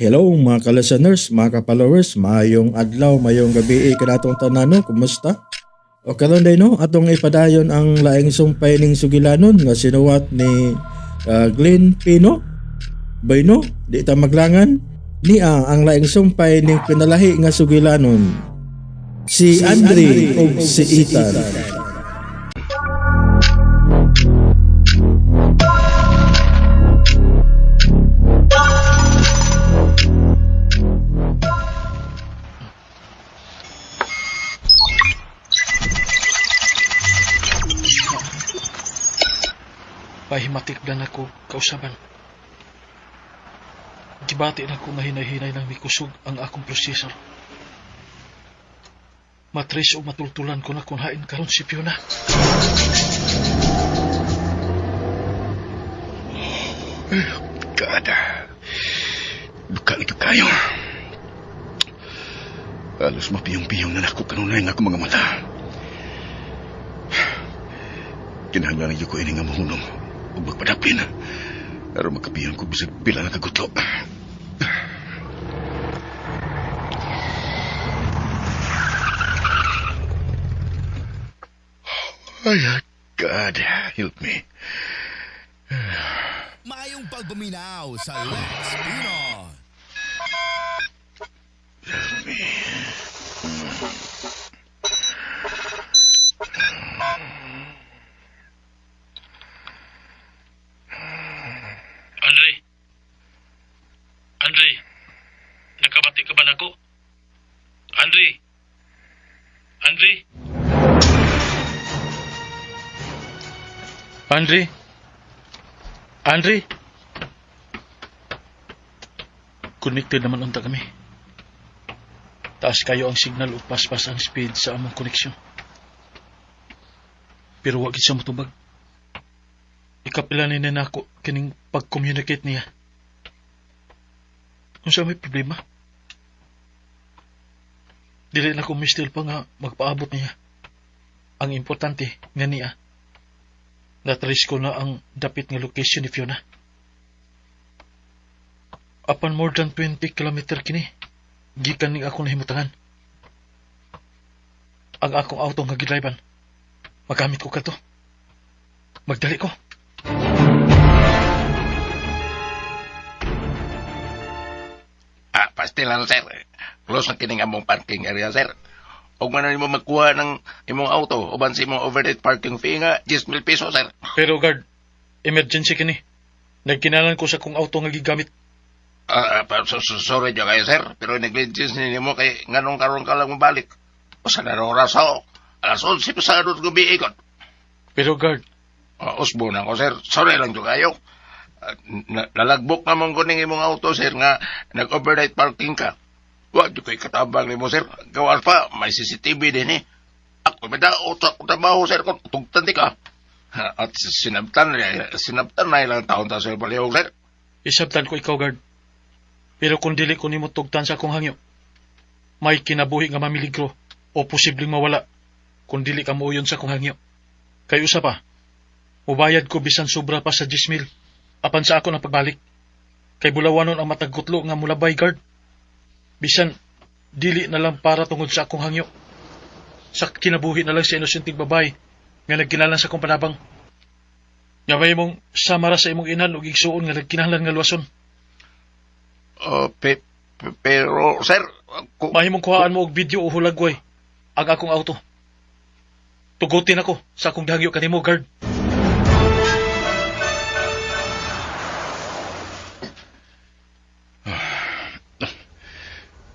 Hello mga ka-listeners, mga ka-followers, maayong adlaw, maayong gabi kanatong tanan no, kumusta? O karon day no, atong ipadayon ang laing sumpay ning sugilanon nga sinuwat ni Glenn Pino. Bayno, di ta maglangan niya ang laing sumpay ning pinalahi nga sugilanon. Si Andre ug si Ethan. Pahimatik na nako kausaban. Gibati na ko nga hinay-hinay nang mikusog ang akong processor. Matres o matultulan ko na kung hain karon si Fiona. God. Duka lagi kayo. Alos mapiyong-piyong na nako kanunay nga akong mga mata. Kinahanglan na ko ini nga mahunong ug magpadapin. Aron makapiyon ko bisag pila na kagutlo. Ay, God, help me. Maayong pagpaminaw sa Lex Pino. Help me. Andre? Andre? Nakabati ka ba nako? Andre? Andre? Andre? Andre? Connected naman unta kami. Taas kayo ang signal ug paspas ang speed sa among koneksyon. Pero wa gid siya motubag. Ikapila ni nako kining pag-communicate niya. Kung sa may problema. Dili na ko mistil pa nga magpaabot niya. Ang importante nga niya, natrace ko na ang dapit nga location ni Fiona. Apan more than 20 kilometer kini, gikan ning akong nahimutangan. Ang akong auto nga gidriban, magamit ko kadto. Magdali ko. Ah, pastil lang, sir. Close na kining among parking area, sir. Og man nimo magkuha ng imong auto uban sa imong overnight parking fee nga 10,000 peso, sir. Pero guard, emergency kini. Nagkinalan ko sa kong auto nga gigamit. Ah, sorry dyan kayo, sir. Pero negligence nimo kay nganong karon ka lang mabalik. Usa na oras ako. Alas 11 pasado ng gabi ikot. Pero guard, Usbo na ko, sir. Sorry lang dyan kayo. Nalagbok naman ko ning imong auto, sir, nga nag-overnight parking ka. Wa di ko'y katabang nimo, sir. Gawas pa, may CCTV din eh. Ako, may daot ako trabaho, sir, kung tugtan di ka. At sinabtan na ilang taon ta, sir, palihog, sir. Isabtan ko ikaw, guard. Pero kung dili ko nimo tugtan sa akong hangyo, may kinabuhi nga mamiligro o posibleng mawala kung dili ka muuyon sa akong hangyo. Kay usa pa, mubayad ko bisan sobra pa sa 10,000 apan sa ako na pagbalik. Kay bulawanon ang matagutlo nga mulabay, guard. Bisan dili na lang para tungod sa akong hangyo. Sa kinabuhi na lang sa inosenteng babae nga nagkinalan sa akong panabang. Nga may mong samara sa imong inan ug igsuon nga nagkinahanglan nga luwason. Oh, pero, sir, Mahimong kuhaan mo og video o hulagway ang akong auto. Tugutin ako sa akong gihangyo kanimo, guard.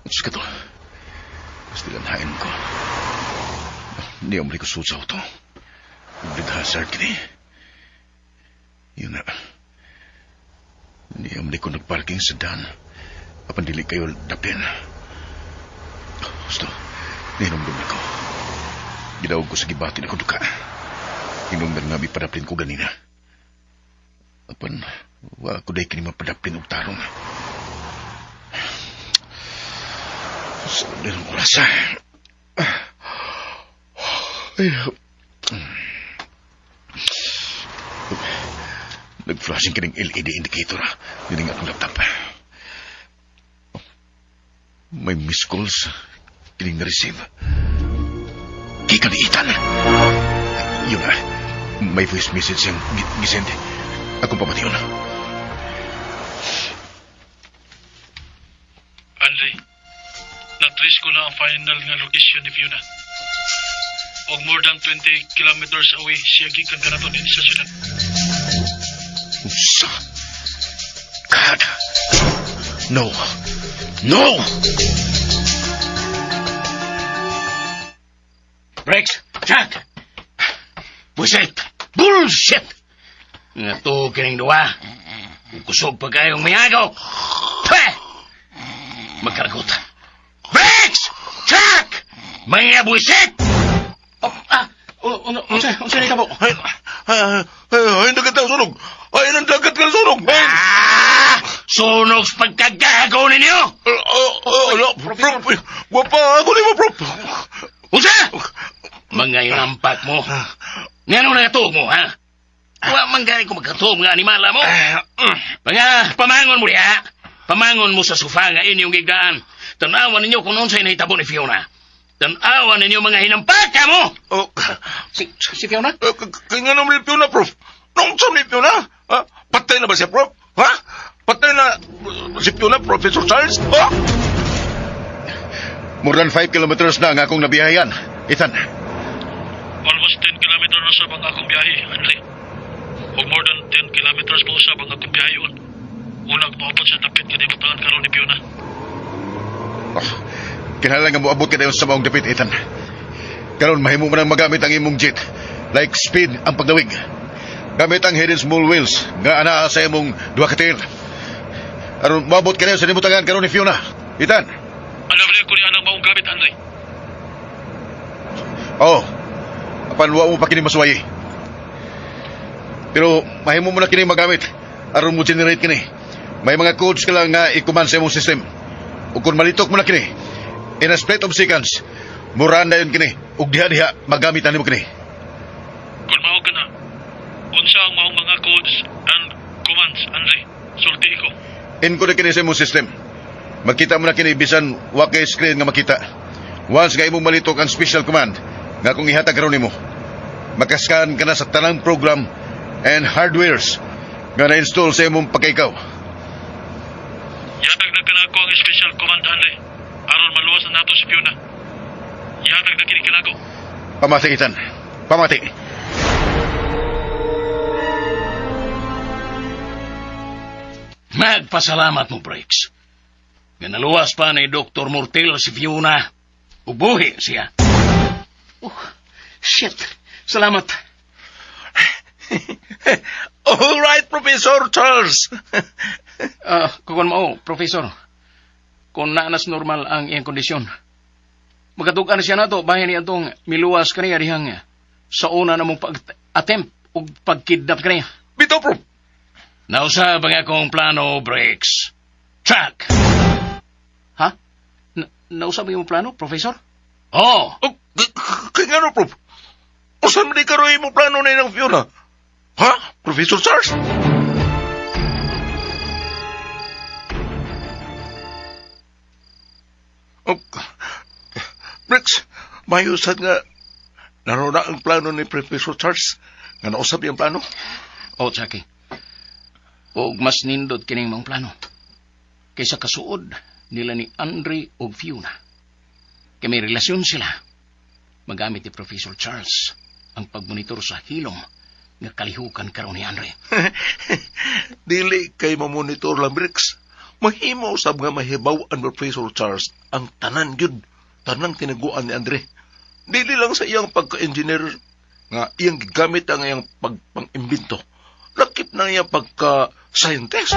Diyos ka to. Pastilan hain ko. Hindi ako ko sa auto. Big hazard kini. Yun na. Hindi ako ko nagparking sa dan. Apan dili kayo dapin. Gusto, ninomdum ako. Gidawag ko sa gibatin ako duka. Hinumdum nga mipadapin ko ganina. Apan, wa ko day kini mapadapin og tarong. Sa din oras. Ay, nag-flashing kining LED indicator. Dining akong laptop. May missed calls. Kining na-receive. Gikan ni Ethan. Yun na. May voice message siyang gisend. Akong pamation. Andre, na-trace ko na ang final nga location ni Fiona. Og more than 20 kilometers away siya gikan kanato din sa syudad. Unsa? God! No! No! Rex! Jack! Bullshit! Bullshit! Nga to kining duwa. Kusog pa kayong miagaw. Peh! Magkaragot. Rex! Jack! Mga bullshit! Oh, ah, unsa unsa ni kabo? Ay, ay, ay, ay, dagat na sunog! Ay, nang dagat ka sunog! Ay! Ah! Sunog sa pagkagago ninyo! Ala, prop! Wapa ako ni mo, prop! Unsa? Mga inampak mo. Ngano na tuog mo, ha? Wa man gani ko magkatuog nga animala mo. Mga pamangon mo diha. Pamangon mo sa sofa nga inyong gigdaan. Tanawan ninyo kung unsay nahitabo ni Fiona. Tanawan ninyo mga hinampaka mo! Oh, Si Fiona? kaya nga naman ni Fiona, prof. Nung sa ni Fiona? Ha? Patay na ba siya, prof? Ha? Patay na si Fiona, Professor Charles? Ha? More than 5 kilometers na ang akong nabiyayan. Ethan, Almost 10 kilometers na usab ang akong biyahe, Andre. Og more than 10 kilometers pa usab ang akong biyahe on. Unang moabot sa dapit nga gibutangan karon ni Fiona. Oh, kinahanglan nga moabot ka dayon sa maong dapit, Ethan. Karon mahimo mo nang magamit ang imong jet. Like speed ang pagdawig. Gamit ang hidden small wheels nga anaa sa imong duha ka tiil. Aron moabot ka dayon sa nibutangan karon ni Fiona. Ethan. Alam rin ko ni anang maong gamit, Andre. Oh. Apan wa mo pa kini masuwayi. Pero mahimo mo na kini magamit aron mo generate kini. May mga codes ka lang nga i-command sa imong system. Ug kung malitok mo na kini, in a split of seconds, mura na yun kini. Ug diha-diha magamit na nimo kini. Kung mao ka na, unsa ang maong mga codes and commands, Andre? Sulti ko. Encode kini sa imong system. Makita mo na kini bisan wa kay screen nga makita. Once nga imong malitok ang special command nga kung ihatag karon nimo, makascan ka na sa tanang program and hardwares nga na-install sa imong pagkaikaw. Yatag na kanako ang special command, Andre. Aron maluwas na nato si Fiona. Yatag na kini kanako. Pamati, Ethan. Pamati. Magpasalamat mo, Briggs. Nga naluwas pa ni Dr. Mortel si Fiona. Ubuhi siya. Oh, shit. Salamat. All right, Professor Charles. Ah, kung mao, Professor. Kung naanas normal ang iyang kondisyon. Magkatugan siya nato, bahin niya itong miluwas kaniya dihang sa una na mong pag-attempt o pagkidnap kaniya. Bitaw, Prof. Nausab ang akong plano, Briggs. Track! Ha? Nausab ang imong plano, Professor? Oh! Oh, kay nga no, Prof. Usan man di karon imong plano na ng Fiona? Ha? Professor Charles? Oh, Briggs, mayusad nga naruna ang plano ni Professor Charles nga nausab iyang plano. Oh, Chucky. Og mas nindot kining mga plano. Kaysa kasuod nila ni Andre og Fiona. Kay may relasyon sila. Magamit ni Professor Charles ang pagmonitor sa hilom nga kalihukan karon ni Andre. Dili kay mamonitor lang, Briggs. Mahimo usab nga mahibaw ang Professor Charles ang tanan gyud, tanang tinaguan ni Andre. Dili lang sa iyang pagka-engineer nga iyang gigamit ang iyang pagpang-imbento. Lakip na iyang pagka-scientist.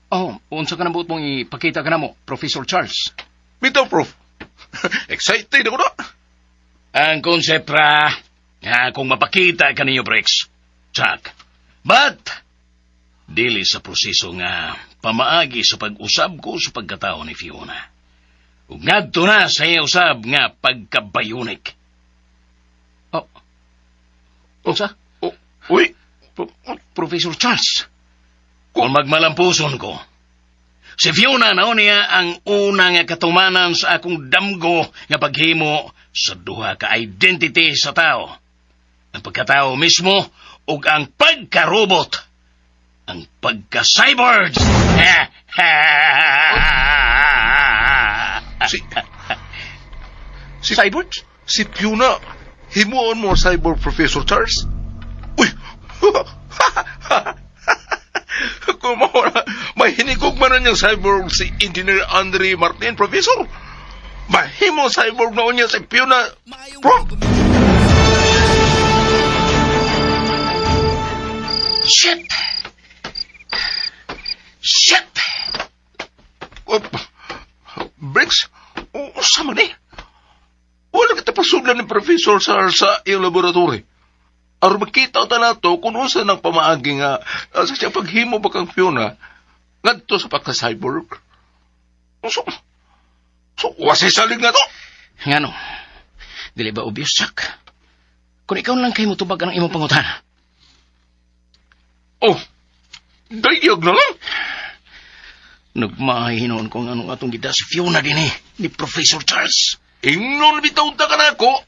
Oh, unsa ka na buot mong ipakita ka na mo, Professor Charles? Bitaw, Prof. Excited ako na. Ang konseptra nga kung mapakita kaninyo, Briggs. Chuck. But, dili sa proseso nga pamaagi sa pag-usab ko sa pagkatao ni Fiona. Ug ngadto na sa iya usab nga pagkabayunik. Oh. Unsa? Oh, uy, Professor Charles. Kung magmalampuson ko, si Fiona na niya ang una nga katumanan sa akong damgo nga paghimo sa duha ka identity sa tao. Ang pagkatao mismo ug ang pagka-robot. Ang pagka-cyborg. Si Cyborg? Si Fiona, himuon mo cyber Professor Charles? Uy! Kung mawala, may hinigog man na niyang cyborg si Engineer Andre Martin, Professor. Mahimo cyborg na niya si Fiona. Maayong Prof! Shit! Shit! Oh, Briggs, usa man eh. Wala kita pasudlan ni Professor Charles sa iyong laboratory. Aron makita ta nato kung unsa nang pamaagi nga sa siya paghimo ba kang Fiona ngadto sa pagka-cyborg. So, wasay salig na to. Ngano? Dili ba obvious, Chuck? Kung ikaw na lang kay mutubag ang imong pangutana. Oh, dayag na lang. Nagmahinoon ko nga anong atong gida si Fiona din eh, ni Professor Charles. Ingnon bitaw ta ka nako.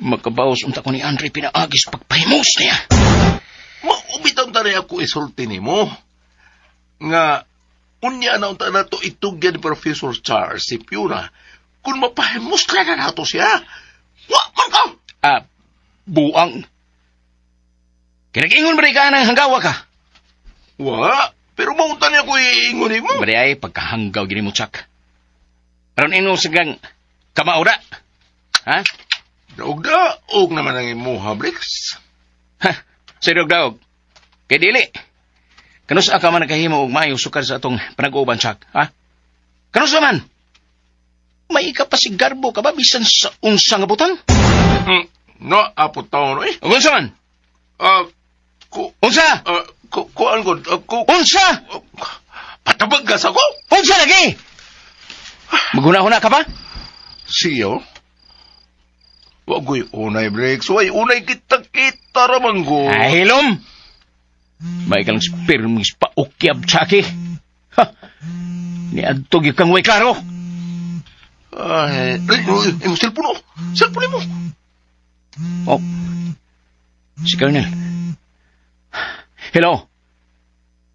Makabawas unta ko ni Andre pinaagis pagpahimos niya. Maubitaw ta rin ako isulti nimo. Nga, unya na unta na to itugyan ni Professor Charles si Fiona kung mapahimusla na nato siya. Wa man ka! Ah, buang. Kinagingon ba ka ng hanggawa ka? Wa, pero maunta niya ko iingon nimo. Bari ay pagkahanggaw gini mo, Chuck. Aron ino sigang kamaura. Ha? Daog-daog naman ang imuha, Briggs. Ha? Sirog daog. Kay dili. Kanus ka man nakahimo og maayo sukar sa atong panag-uban, Chuck? Ha? Kanus man? May ka pa si Garbo ka ba bisan sa unsa nga butang? No, apo taon eh. Ug unsa man? Ah, ku, Unsa? ah, ku, kuan ko, ku, Unsa? patabag ka sa ko? Unsa lagi? Maghuna-huna ka pa? Siyo? Wagoy unay, Briggs. Way, unay kita-kita raman ko. Ay, hilom! May kalang spermis pa ukyab, Chucky. Ha! Niadto gyud kang way klaro. Ay, ay, ay, imong cellphone oh. Cellphone mo. Oh. Si Colonel. Hello.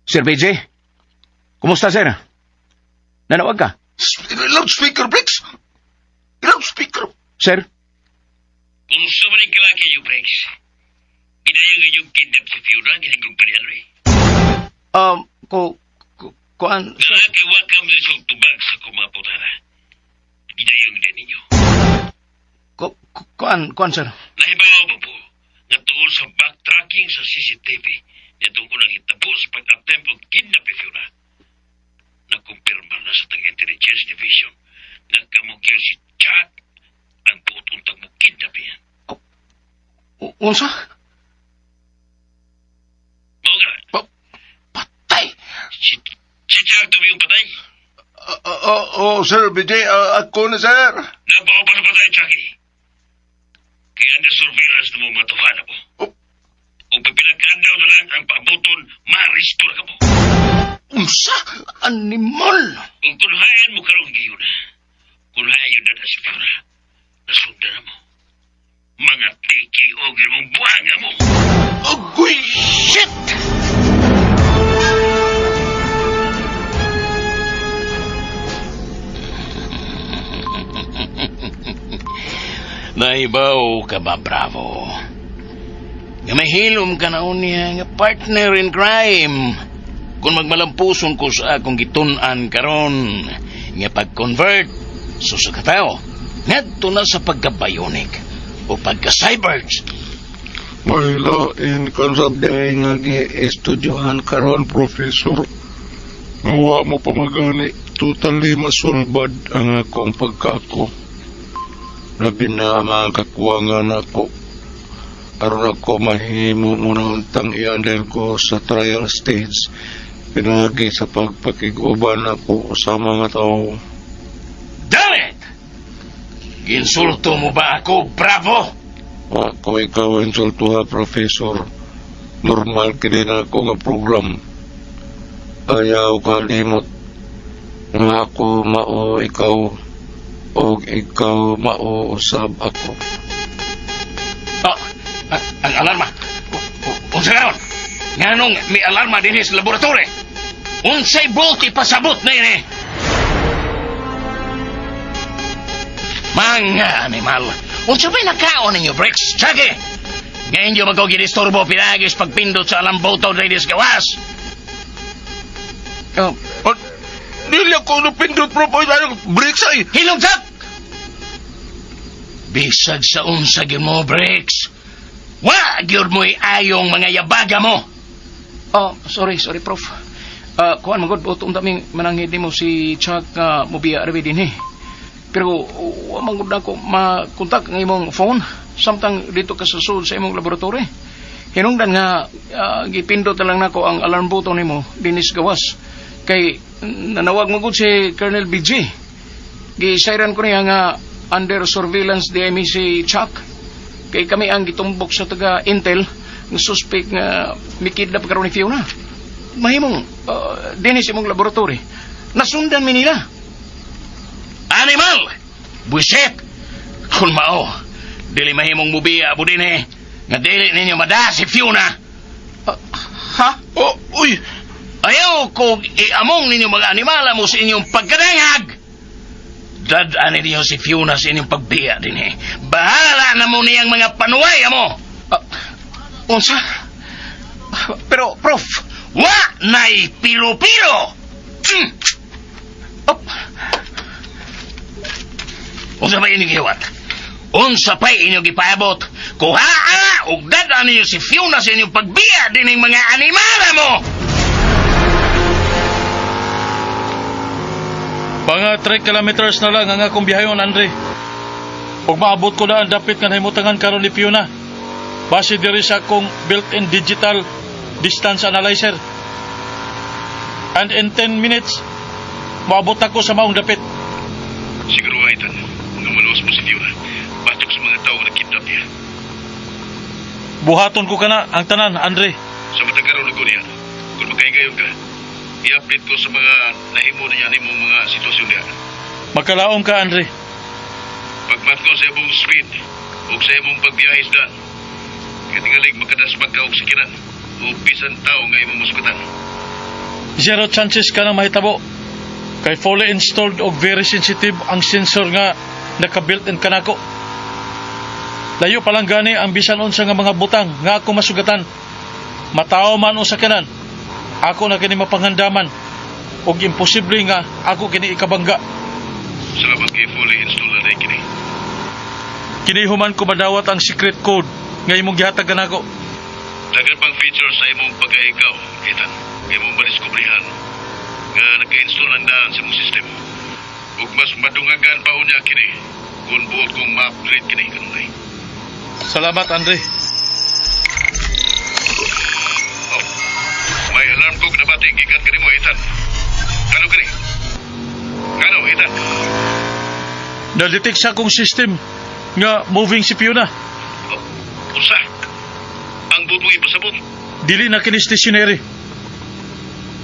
Sir BJ? Kumusta, sir? Nanawag ka? Loudspeaker, Briggs. Loudspeaker. Sir? Kung sumaring kalaki yung Briggs, ginayong inyong kidnap si Fiona, ginagong pa niya, Ray. Ko, ko, kuan, Kalaki wakam sa isang tubag sa kumaputana. Ginayong din ninyo. ko, kuan, kuan, sir. Nahibaw ba po, nga tungkol sa backtracking sa CCTV, na tungkol ang hitabo sa pag-attempt og kidnap ni Fiona. Nakumpirma na sa tag-intelligence division na kamugil si Jack ang buot untang mo kidnap niya. Unsa? Mao nga, Patay. si Jack tumiyong patay. Oh, Sir BJ, ako na, sir. Napaka pa na patay, Chucky. Kaya ang surveillance na mo matuhan ako. Oh. Kung pipilagkadaw na lang ang paabuton, ma-restore ka mo. Unsa? Animal! Kung kunhayan mo karong gayon, kunhayan na na si Fiona, nasundan na mo. Mga tiki o mong buwanga mo. Agoy! Shit! Naibaw ka ba, Bravo? Nga mahilom ka na unya nga partner in crime. Kung magmalampuson ko sa akong gitun-an karon nga pag-convert so sa katao, ngadto na sa pagka-bionic o pagka-cyborgs. Mahilain kan sa day nga gi-estudyohan karon, Professor. Mawa mo pamagani, totally masulbad ang akong pagkaako. Labi na mga kakuwangan ako. Aron ako mahimo mo na untang i-handle ko sa trial stage. Pinagi sa pagpakig-uban ako sa mga tao. Damn it! Ginsulto mo ba ako, Bravo? Ako ikaw insultuha, Professor. Normal kini na ako nga program. Ayaw kalimot nga ako mao ikaw og ikaw mao usab ako. Oh, ang alarma. Unsa karon? Nganong may alarma dinhi sa laboratory? Unsay buti pasabot na ini? Mga animal, unsa may nakaon ninyo, Bricks? Tsage! Ngayon yung magkogidisturbo pinagis pagpindot sa alamboto na sa gawas. Oh, dili ako napindot, bro. Ay, Bricks ay. Hilong tak! Bisag sa unsa gyud mo, Bricks. Wa gyud mo'y ayong mga yabaga mo. Oh, sorry, sorry, Prof. Kuan magod buot unta ming mananghid nimo si Chuck nga mobiya ra dinhi. Pero wa man gud nako makontak ang imong phone samtang dito ka sa sulod sa imong laboratory. Hinungdan nga gipindot na lang nako ang alarm button nimo dinhi sa gawas. Kay nanawag mo gud si Colonel BJ. Gisayran ko niya nga under surveillance di mi si Chuck. Kay kami ang gitumbok sa taga Intel nga suspect nga mikidnap karon ni Fiona. Mahimong dinhi sa imong laboratory. Nasundan mi nila. Animal! Buisit! Kung mao, dili mahimong mubiya mo dinhi nga dili ninyo mada si Fiona. Ha? Oh, uy. Ayaw kung iamong ninyo mga animala mo sa inyong pagkadangag. Dad-an ninyo si Fiona sa inyong pagbiya dinhi. Bahala na mo niyang mga panuway amo. Unsa? Pero, Prof, Wa na'y pilo-pilo! Op. Unsa pa inyong gihiwat? Unsa pa inyong gipaabot? Kuhaa ug dad-an ninyo si Fiona sa inyong pagbiya dining mga animala mo! Mga 3 kilometers na lang ang akong biyaheon, Andre. Ug maabot ko na ang dapit nga nahimutangan karon ni Fiona. Base diri sa akong built-in digital distance analyzer. And in 10 minutes, maabot ako sa maong dapit. Siguro, Ethan, nga maluwas mo si Fiona. Batok sa mga tao nga nakidnap niya. Buhaton ko kana ang tanan, Andre. Sa matag karon ko niya, kung makahigayon ka, i-update ko sa mga nahimo niya nimong mga sitwasyon niya. Magkalaom ka, Andre. Pagmat ko sa imong speed ug sa imong pagbiyahe sa daan. Kay tingalig makadasmag ka og sakinan o bisan tao nga imong masugatan. Zero chances ka nang mahitabo. Kay fully installed og very sensitive ang sensor nga naka-built-in kanako. Layo pa lang gani ang bisan unsa nga mga butang nga ako masugatan. Matawo man o sakyanan, ako na kini mapanghandaman og imposible nga ako kini ikabangga. Salamat kay fully installed na kini. Kini human ko madawat ang secret code nga imong gihatag kanako. Daghan pang features sa imong pagkaikaw, Ethan. Nga imong madiskubrihan nga naka-install ang daan sa imong system. Ug mas madungagan pa unya kini kung buot kong ma-upgrade kini kanunay. Salamat, Andre. Oh, may alarm ko nabati gikan kanimo, Ethan. Ngano kini? Ngano, Ethan? Na-detect sa akong system nga moving si Fiona. Oh, usa. Ang buot mo ipasabot. Dili na kini stationary.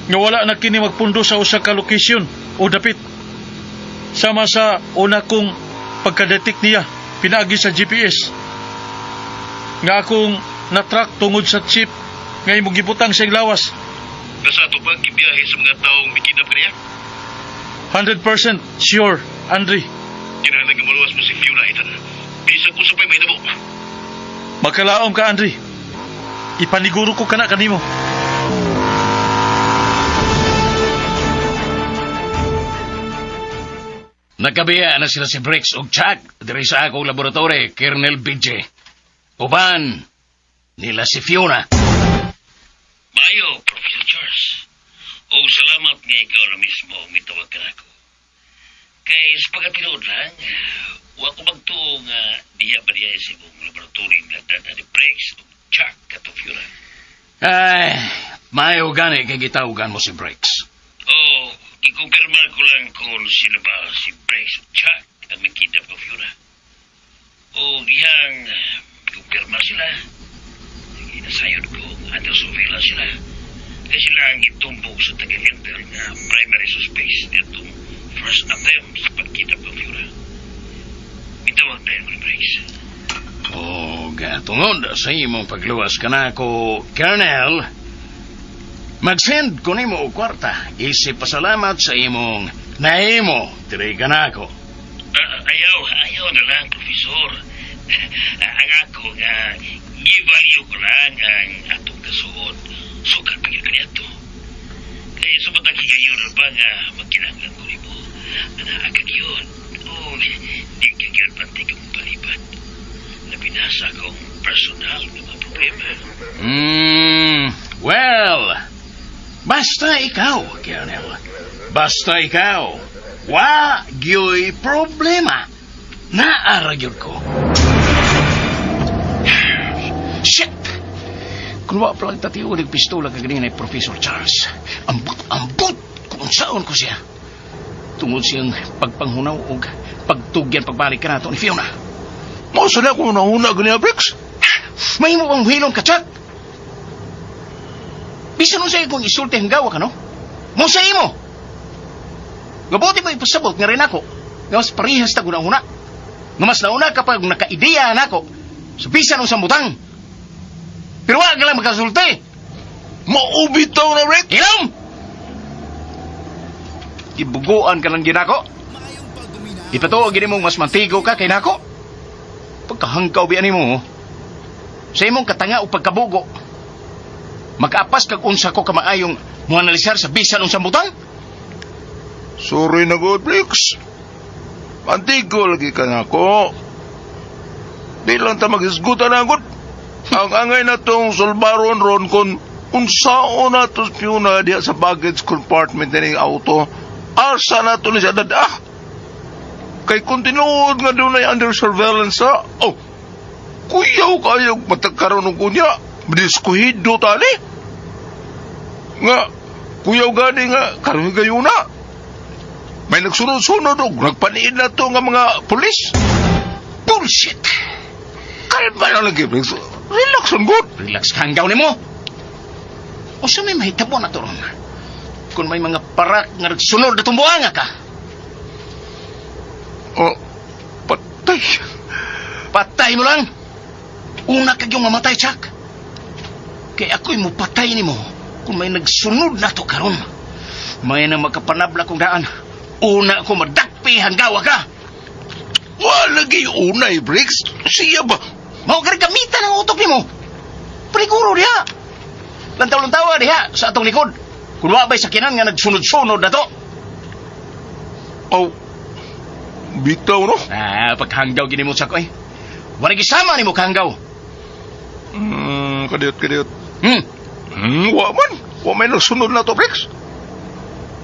Nga wala na kini magpundo sa usa ka location o dapit. Sama sa una kong pagka-detect niya pinaagi sa GPS. Nga akong na-track tungod sa chip nga imong gibutang sa iyang lawas. Nasa ato pa gibiyahe sa mga taong mikidnap kaniya. 100% sure, Andre. Kinahanglan nga maluwas mo si Fiona, Ethan. Bisag usa pa'y mahitabo. Magkalaom ka, Andre. Ipaniguro ko kana kanimo. Nagkabiya na sila si Briggs ug Chuck diri sa akong laboratory, Colonel BJ. Uban nila si Fiona. Maayo, Professor Charles. O salamat nga ikaw na mismo ang mitawag kanako. Kay sa pagkatinuod lang, wa ko magtuo nga diya ba diya sa imong laboratory nga dada ni Briggs ug Chuck kato Fiona. Ay, maayo gani kay gitawagan mo si Briggs. O, gikumpirma ko lang kung sila ba si Briggs ug Chuck ang mikidnap kang Fiona. O dihang kumpirma sila. Inasayod ko under surveillance sila. Kay sila ang gitumbok sa taga-Intel nga primary suspects niadtong first attempt sa pagkidnap kang Fiona. Mitawag tayo ni Briggs. Og tungod sa imong pagluwas kanako, Colonel, mag-send ko nimo og kwarta. Isip pasalamat sa imong nahimo diri kanako. Ayaw, ayaw na lang, Profesor. Ang ako nga, gi-value ko lang ang atong kasuod. Sukad pa gyud kaniadto. Kaya sa matag higayon ba nga magkinahanglan ko nimo. Anaa ka gyud. Oh, di ka gyud pati ka palibad. Labi na sa akong personal nga mga problema. Well, basta ikaw, Colonel. Basta ikaw. Wa gyoy problema. Naa ra gyud ko. Shit! Kung wa pa lang tatiod og pistola kaganina ni Professor Charles, ambot, ambot kung unsaon ko siya. Tungod siyang pagpanghunaw og pagtugyan pagbalik kanato ni Fiona. Mao sa na akong nahuna ganiya, Briggs. Mahimo bang hilom ka, Chuck? Bisan unsa akong isulti hanggawa ka, no? Mo sa imo! Gabuti mo ipasabot nga rin ako nga mas parehas ta guna-una. Nga mas nauna kapag naka-ideya nako sa bisan unsang butang. Pero wa ka lang makasulti. Mao bitaw na, Briggs. Hilom! Ibuguan ka lang ginako. Ipatuo gini mong mas mantigo ka kay nako. Pagkahangkaw biya nimo, sa imong katanga o pagkabugo, mag-apas kag unsa ko kamaayong moanalisar sa bisan unsang butang. Sorry na gud, Briggs. Mantigo lagi ka nako. Di lang ta maghisgutan na gud. Ang angay na tong sulbaron ron kung unsaon na to Fiona diha sa baggage compartment ng auto. Asa na to ni siya dada. Kay kung tinuod nga dunay under surveillance sa, oh, kuyaw kayo matagkaroon ng kunya. Diskuhido tani. Nga, kuyaw gani nga, karon gayo na. May nagsunod-sunod og nagpaniid na to nga mga pulis. Bullshit! Kalma lang lagi, Briggs. Relax on good. Relax ka hanggaw nimo. Unsa may mahitabo na to ron? Kung may mga parak nga nagsunod na tumbuanga ka. Oh, patay. Patay mo lang. Una kag yung mamatay, Chuck. Kay ako'y mupatay nimo kung may nagsunod na to karon. May nang makapanabla kong daan. Una ako madakpi hanggawa ka. Wala lagi unay, Briggs. Siya ba? Mao ka gamitan ang utok nimo. Priguro diha. Lantaw-lantawa diha sa atong likod. Kung wa ba'y sakinan nga nagsunod-sunod na to. Oh, bitaw no? Ah, paghanggaw gini mo sa ko eh. Wala gisama nimo kahanggaw. Kadiyot, kadiyot. Wa man. Wa may nagsunod na to, Briggs.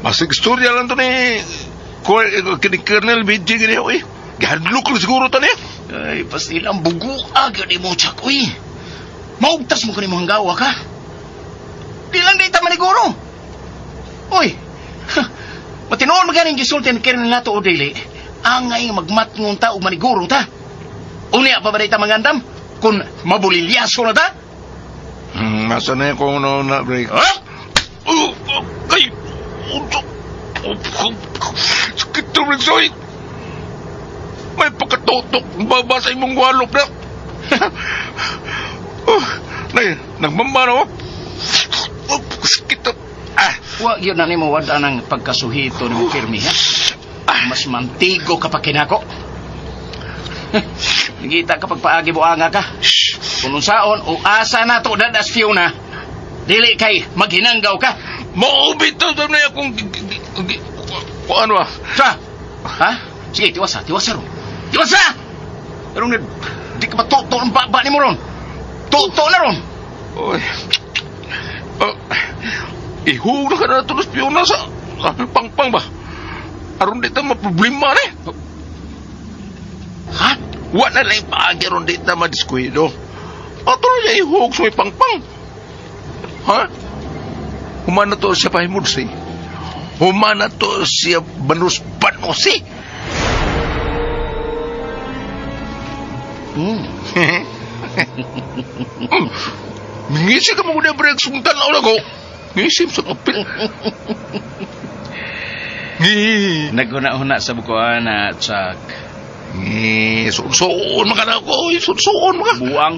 Masig istorya lang to ni kini Colonel BJ gini eh. Gihadlok lang siguro ta niya. Ay, pastilang bugu-aga ni mo, Chuck, uy. Maugtas mo kanimo hanggawa ka. Di lang di ta maniguro. Uy, matinuon maganing gisulti ni Colonel nato o dili. Angay nga magmatngon ta o maniguro ta. Unya pa ba di ta mangandam? Kung mabulilyaso na ta? Masa na yung kung ano na, Briggs. Ha? Oh, oh, ay! Oh, oh, oh, sakit to, Briggs, oy! May pagkatutok baba sa imong walop na. Oh, nay, nagmamba na, oh. Oh, sakit to. Ah, Wa gyud na nimo wad ang pagkasuhito ni Kirmi, ha? Mas mantigo ka pa kinako. Nagita ka pagpaagi buanga ka. Kung unsaon o asa na to dadas Fiona, dili kay maghinanggaw ka. Maubit to na akong kung ano ah. Sa? Ha? Sige, tiwasa, tiwasa ron. Tiwasa! Pero di ka matuto ang baba ni mo ron. Tuto na ron. Oy. Oh, ihug na ka na ito ng Fiona sa pangpang ba? Aron di ta maproblema ni. Ha? Wa na lang paagi aron di ta madiskuido. Ato na niya ihug sa may pangpang. Ha? Humana to siya pahimudsi. Humana to siya banus-banusi. Mingisi ka mo na break sungtan na ko. Ngisim sa apil. Ngi. Naghuna-huna sa bukuan na, Chuck. Ngi, suon maka na ako. Oy, Suon maka. Buang.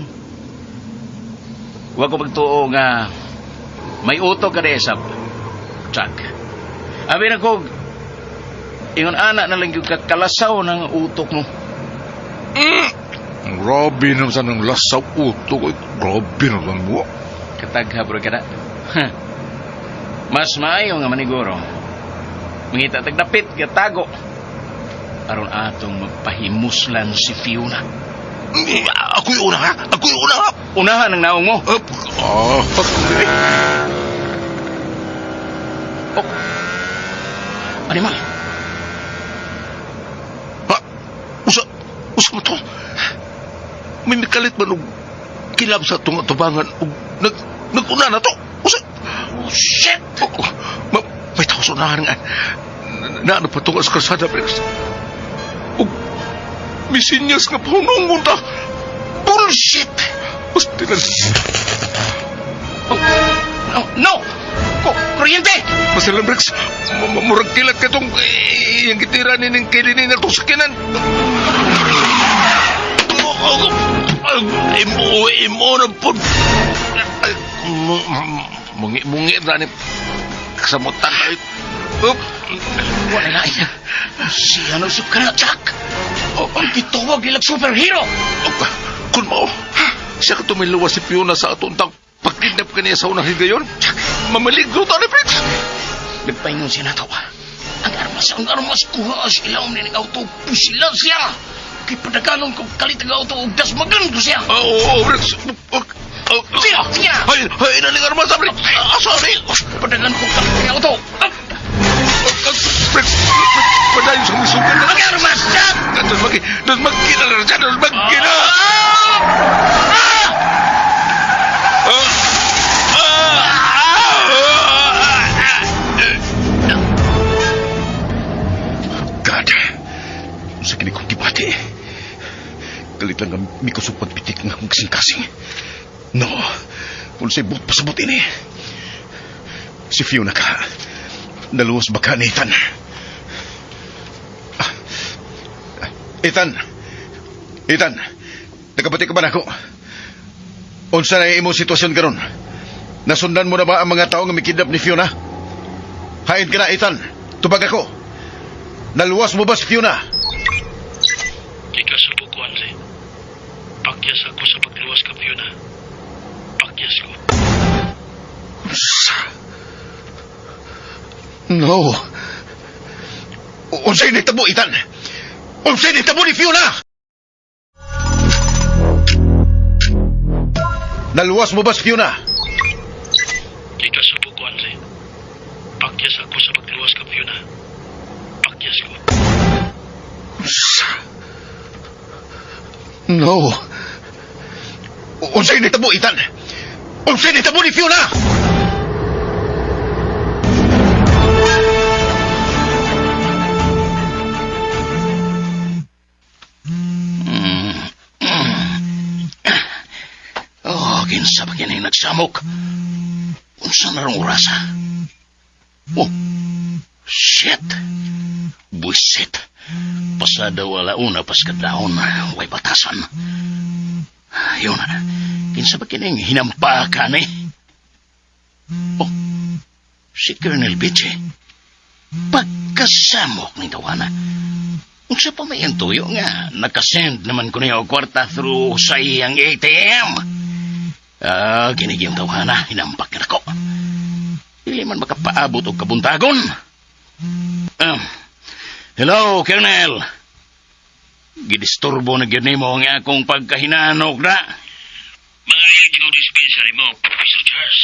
Huwag ko pagtuo nga may uto ka desap. Chuck. Abi na ko, ingon ana na lang yung kakalasaw ng utok mo. Grabe naman sa nang lasaw utok. Oy, Grabe naman mo. Katagha bro ka na. Mas maayo nga maniguro. Mangita tagdapit, gatago. Aron atong magpahimuslan si Fiona. Ngi, Ako'y una ha. Ako'y una ha. Unahan ang naong mo. Up. Ah, Oh. Animal. Ha? Usa, usa mo to? May mikalit man og kilab sa itong atubangan og nag, naguna na to. Usa. Oh, shit! Oh, oh, ma, may tao sa unahan nga. Na, ano pa itong sa kalsada, Briggs? Og may sinyas nga paunong ta. Bullshit! Basta lang. Oh, no! No! Kuryente! Masalan, Briggs, murag kilat ka itong iyang gitira ni ning kilinin na itong sakinan. Imo, imo na po. Mungi, mungi na ni kasamutan tayo. Up. Wala na iya. Siya na usap ka na, Jack! Oh, ang gitawag nilang superhero! Up. Kun mao, siya ka tumiluwas si Fiona sa atong tang pagkidnap kaniya sa unang higayon. Mamaligro ta ni Briggs. Nagpaingon siya na to. Ang armas kuha sa ilawom ni ng auto. Pusila siya! Kay padaganon ko kalit ang auto ug dasmagan ko siya! Oo, oh, Briggs. Oh, oh, Siya! Siya! Ay, ay, naling armas, Briggs. Asa ni? Padagan ko kalit ang auto! Ah, Briggs, padayon sa misugan na. Ang armas, Jack! Dos magkina na siya, dos magkina. Ah! God, sa kini kong gibati. Galit lang ang mikusog pagpitik ng akong kasing-kasing. No, kung sa'y but pasabot ini. Si Fiona ka, naluwas ba ka ni Ethan? Ah, ah, Ethan! Ethan! Nakabati ka ba nako? Unsa na imong sitwasyon karon? Nasundan mo na ba ang mga tao nga mikidnap ni Fiona? Hain ka na, Ethan. Tubag ako. Naluwas mo ba si Fiona? Gikasubo ko, Andre. Pakyas ako sa pagluwas ka, Fiona. Pakyas ko. Unsa? No. Unsay nitabo, Ethan? Unsay nitabo ni Fiona? Naluwas mo ba si Fiona? Gikasubo ko, Andre. Pakyas ako sa pagluwas ka, Fiona. Pakyas ko. Unsa? No. Unsay nitabo, Ethan? Unsay nitabo ni Fiona? Oh, kinsa pa kini nagsamok? Unsa na rong orasa? Oh, shit! Buisit. Pasada wala una paskadlaon, way batasan. Yun, kinsa pa kining hinampakan eh? Oh, si Colonel Bitche. Pagkasamok ni Tawana. Unsa pa may ang tuyo nga, nakasend naman ko niya og kwarta through sa iyang ATM. Ah, kinigi ang tawhana, hinampak na ko. Dili man makapaabot og kabuntagon. Hello, Colonel. Gidisturbo na gyud nimo ang akong pagkahinanok na. Mga ayaw ko dispensary mo, Professor Charles.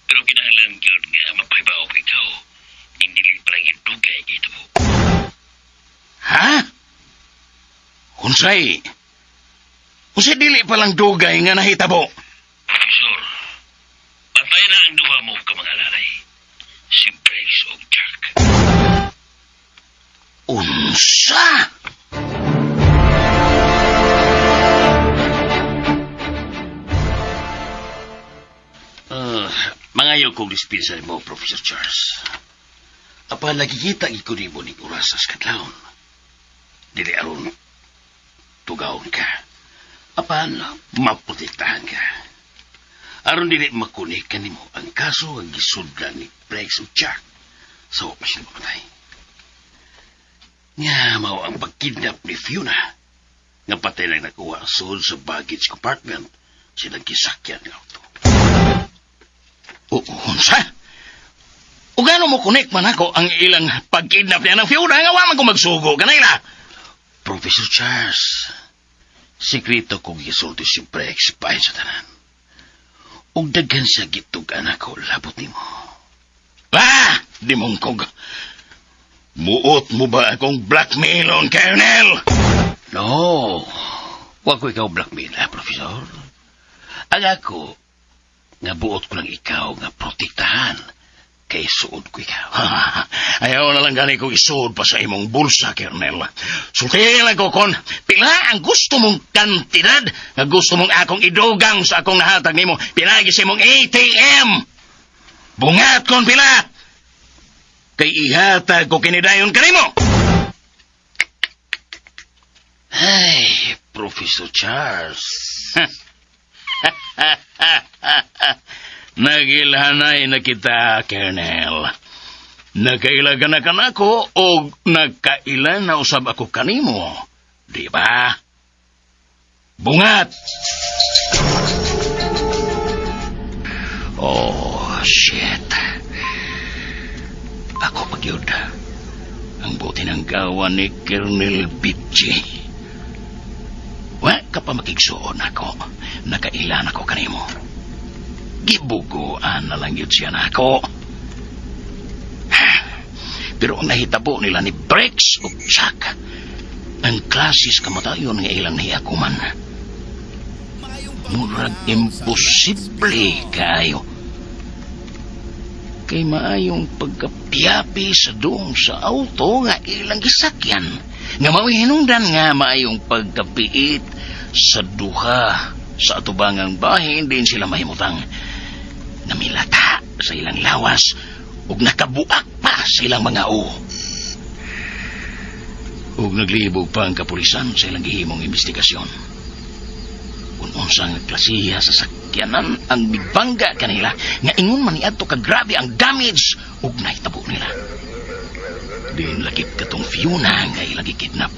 Pero kinahanglan gyud nga mapahibaw ko ikaw. Hindi lang palagi dugay kay mo. Ha? Unsay? Unsay dili palang dugay nga nahitabo? Professor, patay na ang duha mo ka mga lalay. Si Briggs o Jack. Unsa? Mangayo kong dispensa nimo, Professor Charles. Apan nakikita gid ko nimo ning oras sa kadlawon. Dili aron tugawon ka. Apan maprotektahan ka. Aron dili makunik kanimo ang kaso ang gisudlan ni Brex ug Jack sa wa pa sila mamatay. Nga mao ang pagkidnap ni Fiona nga patay lang nakuha sulod sa baggage compartment silang gisakyan ng auto. O, unsa? O gano mo connect man ako ang ilang pagkidnap niya ng Fiona nga wa man ko magsugo kanila. Professor Charles, sikreto kong gisulti si Brex bahin sa tanan. Ug daghan siya gitug-an ako labot nimo. Ah! Di mongkog. Muot mo ba akong blackmailon, Colonel? No, wa ko ikaw blackmail, ha, Professor. Ang ako, nga buot ko lang ikaw nga protektahan kay suod ko ikaw. Ayaw na lang gani ko isuod pa sa imong bulsa, Colonel. Sulti lang ko kon, pila ang gusto mong kantidad nga gusto mong akong idugang sa akong nahatag nimo. Pila sa imong ATM. Bungat kon pila. Kay ihatag ko kinidayon kanimo. Ay, Professor Charles. Nagilhanay na kita, Colonel. Nakaila ka na kanako o nagkaila na usab ako kanimo. Di ba? Bungat! Oh, shit. Ako pagyud. Ang buti ng gawa ni Colonel Bitchy. Wa ka pa makigsuon ako. Nakailan ako kanimo. Gibuguan na lang yun siya nako. Pero ang nahitabo nila ni Brex ug Chuck, ang klasis kamatayon nga ilang nahiakuman. Murag imposible kayo. Kay maayong pagkapiyapi sa doong sa auto nga ilang gisakyan. Nga mao'y hinungdan nga maayong pagkapiit sa duha sa atubangang bahin din sila mahimutang namilata sa ilang lawas ug nakabuak pa sa ilang mga uo. Ug naglibog pa ang kapulisan sa ilang gihimong investigasyon. Kung unsang klasiya sa sakyanan ang mibangga kanila nga ingon man niadto ka grabe ang damage ug nahitabo nila. Din lakip katong Fiona nga ilang gikidnap.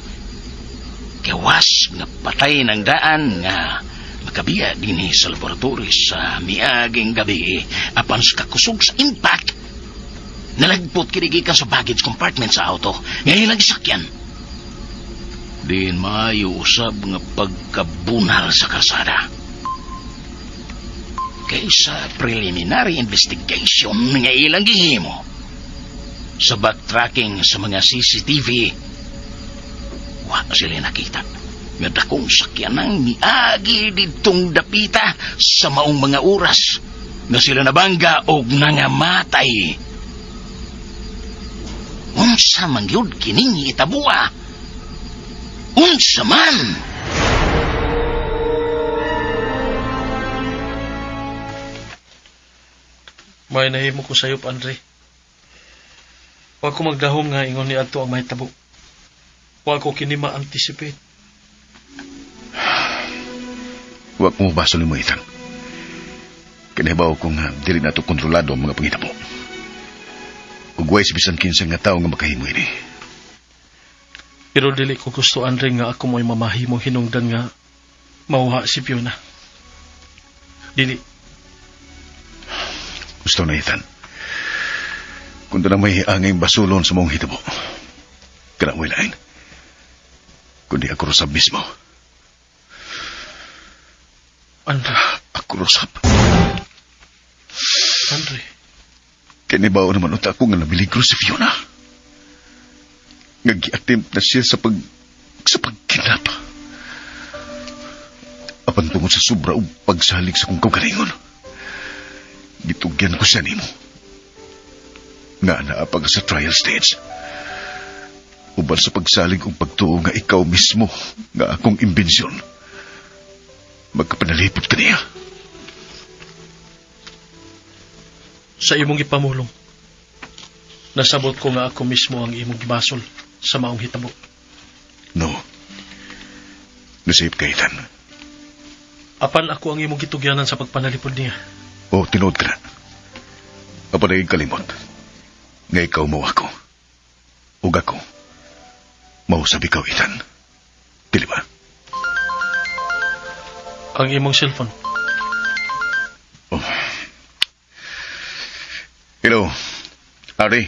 Gawas nga patay ng daan nga makabiya dinhi sa laboratory sa miaging gabi apan sa kakusog sa impact nalagpot kini gikan sa baggage compartment sa auto nga ilang gisakyan. Din maayo usab nga pagkabunal sa kalsada. Kaysa preliminary investigation nga ilang gihimo sa backtracking sa mga CCTV, wa sila nakita nga dakong sakyanang miagi didtong dapita sa maong mga oras nga sila nabangga og nangamatay. Unsa man gyud kining itabua? Unsa man? May nahimo ko sayop, Andre. Wa ko magdahom nga ingon ni adto ang mahitabo. Wa ko kini ma-anticipate. Wa ko mabasol nimo, Ethan. Kinahibaw ko nga dili nato kontrolado ang mga panghitabo. Ug way sa bisan kinsa nga tawo nga makahimo ini. Pero dili ko gusto, Andre, nga ako mo'y mamahimo hinungdan nga mauha si Fiona. Dili. Gusto na, Ethan. Kung na may angay basulon sa mong hitabo, kana mo'y lain. Kundi ako rosab mismo. Andre. Ako rosab. Andre. Kinibaw naman unta ako nga nabiligro si Fiona. Nga gi-attempt na siya sa pagkidnap. Apan tungod sa sobra og pagsalig sa kong kaugalingon, gitugyan ko siya nimo. Nga naa pa ka sa trial stage. Uban sa pagsalig og pagtuo nga ikaw mismo nga akong imbensyon. Magkapanalipod ka niya. Sa imong gipamulong, nasabot ko nga ako mismo ang imong gibasol sa maong hitabo. No. Nasayop ka, Ethan. Apan ako ang imong gitugyanan sa pagpanalipod niya. O, tinuod ka na. Apan ay kalimot. Nga ikaw mo ako. Ug ako. Mausab ikaw, Ethan. Dili ba? Ang imong cellphone. Oh. Hello. Harry.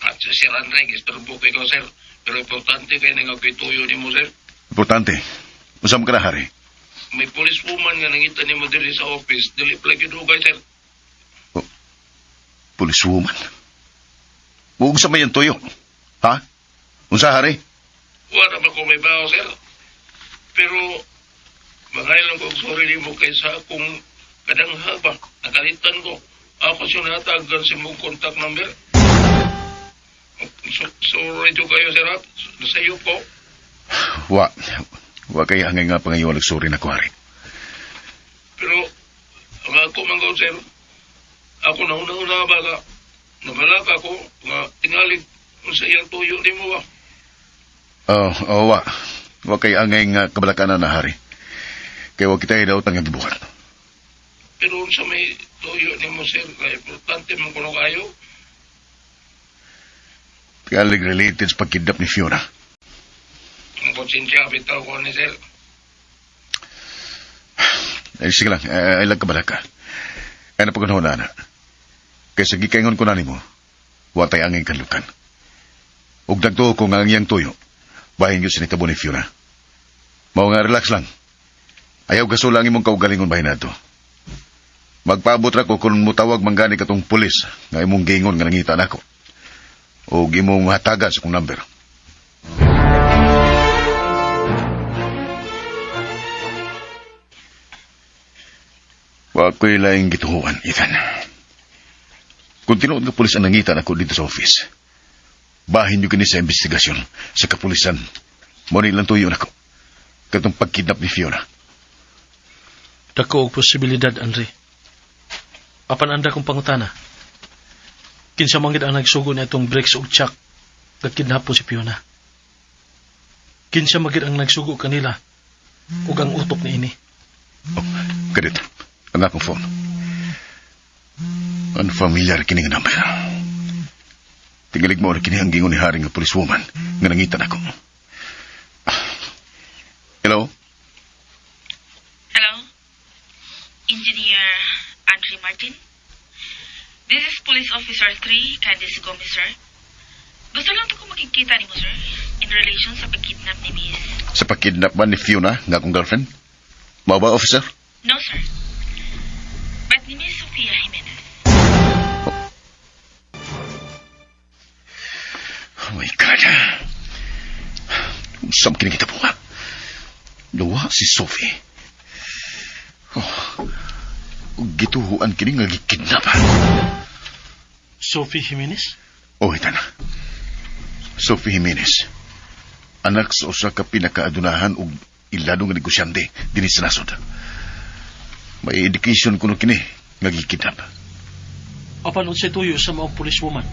At si Sir Andre, gisturbo ko ikaw, sir. Pero importante kay nga tuyo nimo, sir. Importante. Unsa man ka na, Harry? May policewoman nga nangita nimo diri sa office. Dili pala gyud dugay, sir. Oh, policewoman? Ug unsa may iyang tuyo? Ha? Unsa, Harry? Wala ba ko may bawo, sir? Pero mangayo lang kong sorry nimo kaysa akong kadangha ba. Nakalitan ko. Ako siya natagan sa imong contact number. So, sorry jud kayo, sir. Ha? Sa iyo ko. Wa. Wa kay hangay nga pangayo sorry na ko, Harry. Pero ang ako man ko, sir, ako na una-una ba ka, nabalaka ko nga tingalig sa iyang tuyo nimo ba. Oh, wa. Wa kay angay nga kabalakanan na, Harry. Kay wa kita daw tang gibuhat. Pero sa may tuyo nimo, sir, kay importante man kuno kayo. Tingalig related sa pagkidnap ni Fiona. Ang konsensya bitaw ko ni sir. Ay, sige lang, ay lang kabalaka. Ay napagunahon na, ana. Kay sa gikaingon ko na nimo, wa tay angay kanlukan. Ug nagtuo ko nga ang iyang tuyo, bahin yun sa nitabo ni Fiona. Mao nga relax lang. Ayaw gasula ang imong kaugalingon bahin nato. Magpaabot ra ko kung mutawag manggani katong pulis nga imong giingon nga nangita nako. O imong hatagan sa kong number. Wa ko'y laing gituhuan, Ethan. Kung tinuod nga pulis ang nangita nako dito sa office, bahin niyo kini sa investigasyon sa kapulisan. Mo ni lang tuyo nako. Katong pagkidnap ni Fiona. Dako og posibilidad, Andre. Apan anda kong pangutana. Kinsa man gid ang nagsugo ni atong Briggs ug Chuck nagkidnapo si Fiona. Kinsa man gid ang nagsugo kanila ug ang utok niini. Oh, kadit. Ang akong phone. Unfamiliar kini nga number. Tingalig mo na kini ang gingon ni Harry nga policewoman nga nangita nako. Hello? Hello? Engineer Andre Martin? This is Police Officer 3, Candice Gomez, sir. Gusto lang to ko makikita nimo, sir, in relation sa pagkidnap ni Miss. Sa pagkidnap ba ni Fiona nga akong girlfriend? Mao ba, officer? No, sir. But ni Miss Sofia Jimenez. Oh my God. Unsa man kini hitabo? Duwa si Sophie. Oh, gituhuan kini nga gikidnap. Sophie Jimenez? Oh, ita na. Sophie Jimenez. Anak sa usa ka pinakaadunahan og ilado nga negosyante dinhi sa nasod. May indication kuno kini nga gikidnap. Apan unsay tuyo sa maong policewoman?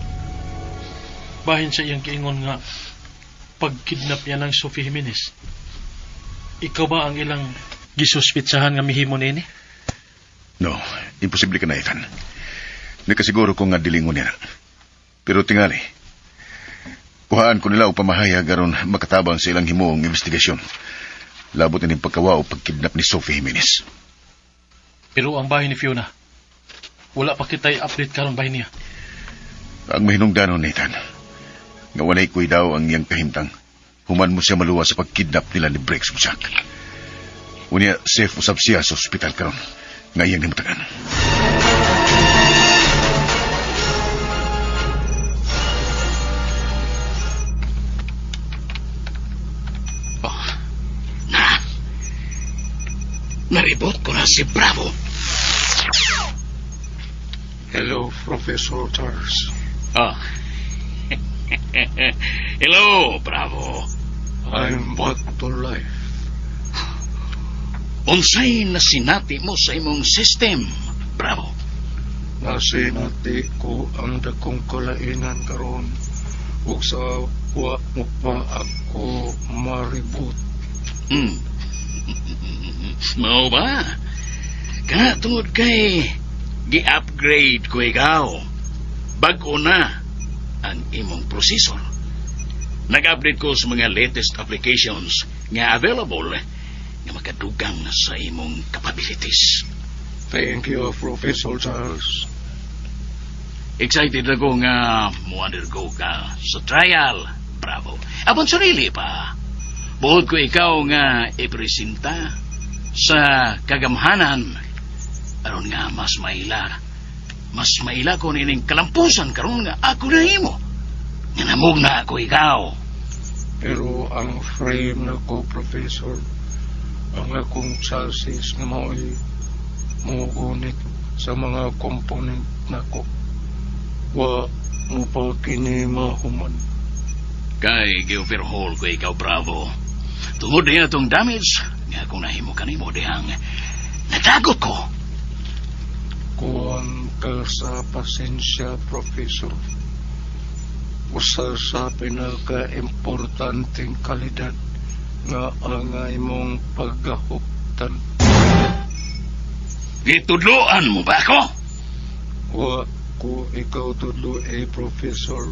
Bahin sa iyang giingon nga pagkidnap niya ng Sophie Jimenez. Ikaw ba ang ilang gisuspitsahan nga mihimo niini? No, imposible ka na, Ethan. Nakasiguro ko nga dilingon niya. Pero tingali, kuhaan ko nila og pamahayag aron makatabang sa ilang himuong investigasyon. Labot ini pagkawa o pagkidnap ni Sophie Jimenez. Pero ang bahin ni Fiona, wala pa kita'y update karon bahin niya. Ang mahinungdanon, Nathan, nga walay ko'y daw ang iyang kahimtang. Human mo siya maluwa sa pagkidnap nila ni Briggs ug Jack. Unya, safe usab siya sa ospital karon nga iyang nahimutagan. Oh, na. Naribot ko na si Bravo. Hello, Professor Charles. Oh. Hello, Bravo. I'm back to life. Unsay nasinati mo sa imong system, Bravo? Nasinati ko ang dakong kalainan karon ug sa wa mo pa ako maribot. Mao ba? Kana tungod kay gi-upgrade ko ikaw. Bag-o na ang imong processor. Nag-update ko sa mga latest applications nga available nga makadugang sa imong capabilities. Thank you, Professor Charles. Excited ako nga mo-undergo ka sa trial. Bravo. Apon sarili pa. Buot ko ikaw nga ipresenta sa kagamhanan aron nga mas maila. Mas maila ko nining kalampusan karon nga ako nahimo. Nga namugna ako ikaw. Pero ang frame nako, Professor, ang akong chassis nga mao'y mogunit sa mga component nako. Wa mo pa kini mahuman. Kay gi-overhaul ko ikaw, Bravo. Tungod niya itong damage nga akong nahimo kanimo dihang nadagot ko. Kuwang ka sa pasensya, Professor. Usa sa pinaka-importanteng kalidad nga angay mong paggahuptan. Gitudloan mo ba ako? Wa ko ikaw tudlo eh, Professor,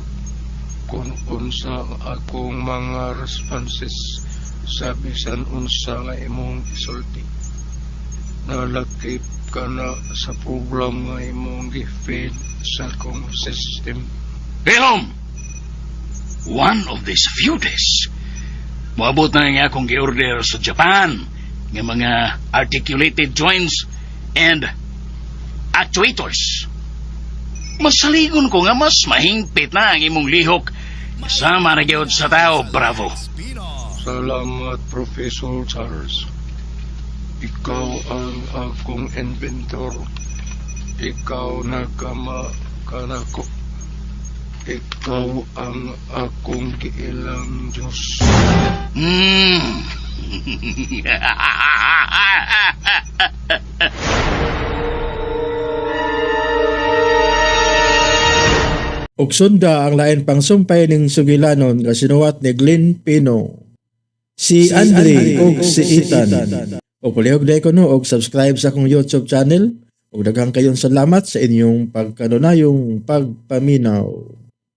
kung unsa ang akong mga responses sa bisan unsa nga imong isulti. Nalakip ka na sa program nga imong gi-feed sa akong system. Hilom! One of these few days, moabot na nga akong gi-order sa Japan nga mga articulated joints and actuators. Masaligon ko nga mas mahingpit na ang imong lihok sama na gyud sa tao, Bravo. Salamat, Professor Charles. Ikaw ang akong inventor. Ikaw nagkama kanako. Ikaw ang akong giilang Diyos. Ug sunda ang lain pang sumpay ning sugilanon nga sinuwat ni Glenn Pino. Si Andre ug si Ethan. Ug palihog ko no og subscribe sa akong YouTube channel. Ug daghang kayong salamat sa inyong pagkanunayong pagpaminaw.